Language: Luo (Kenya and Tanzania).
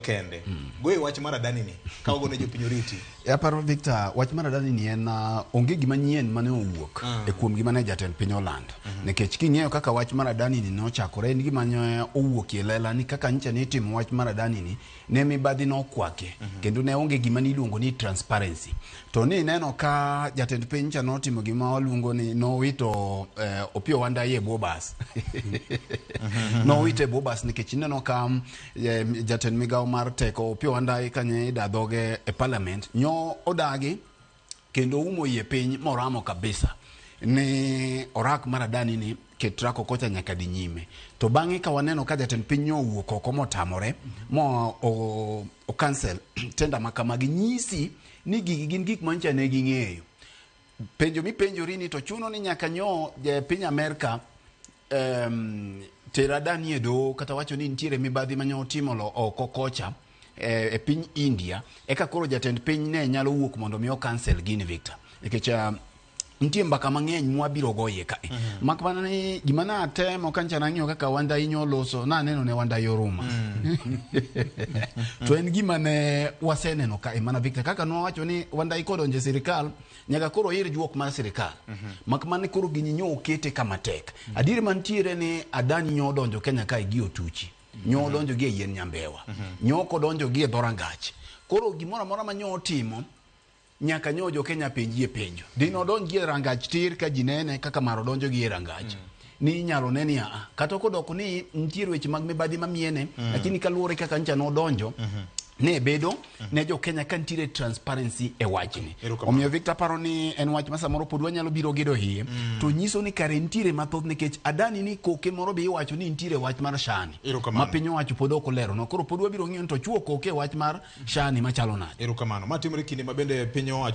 Kende. Goye wach mar Adani ni ka wagone jopiny oriti. Aparo Victor, wach mar Adani ni en onge gima nyien mane owuok e kuom gima ne jatend piny olando. Nikech king'iyo kaka wach mar Adani ni nochakore, en gima ne owuok e lela ni kaka nyicha ne itimo wach mar Adani ni, ne mibadhi nokwake kendo ne onge gima niluongo ni transparency. To ni neno ka jatend piny cha notimo gima waluongo ni nowito Opiyo Wandayi e bwo bas. Nowite e bwo bas nikech ineno ka jatend migawo mar teko Opiyo Wandayi kanye ida dhoge e parliament nyo odagi kendo umo iye piny moramo kabisa ni orak mar Adani ni KETRACO kocha nyaka dhi nyime. To bang'e ka waneno ka jatend piny nyo owuok oko motamore mo o, o cancel tender ma kamagi nyisi ni gigi gin gik mancha ne ging'eyo. Penjo mipenjori ni to chuno ni nyaka nyo piny Amerka ter Adani e doho kata wacho ni nitiere mibadhi mane otimo oko kocha e piny India eka koro jatend piny ne nyalo wuok mondo mi o cancel gini Victor nikech nitie mbaka mang'eny mwabiro goye kae. Mak mana ni gima natemo kancha nang'iyo kaka Wandayi nyoloso naneno ne Wandayi oruma. To en gima ne waseneno kae mana Victor kaka nwawacho ni Wandayi kodonjo e sirikal nyaka koro ir juok mar sirikal. Mak mana ni koro gini nyo okete kama tek. Adieri mantiere ni Adani nyo odonjo Kenya kae gi otuchi. Nyo odonjo gi e yien nyambewa. Nyo ok odonjo gi e dhorangach. Koro gimoro amora ma nyo otimo nyaka nyo jo Kenya penjie penjo. Dino odonj gi e rangach tir ka ji nene kaka mar odonjo gi e rangach. Ni inyalo ne ni aa kata kodoko ni nitiere weche mag mibadhi mamiene lakini kaluwore kaka ncha nodonjo ne bedo ne jo Kenya ka nitiere transparency e wachni. Erokamano. Omiyo Victor paro ni en wach ma samoro pod wanyalo biro gedo iye to nyiso ni kare nitiere mathoth nikech Adani ni koke moro be iwacho ni nitiere wach mar Shani Erokamano. ma piny owacho pod ok olero no koro pod wabiro ng'iyo ni to chuo koke wach mar Shani machalo nade. Erokamano. Ma timore kinde ma bende piny owacho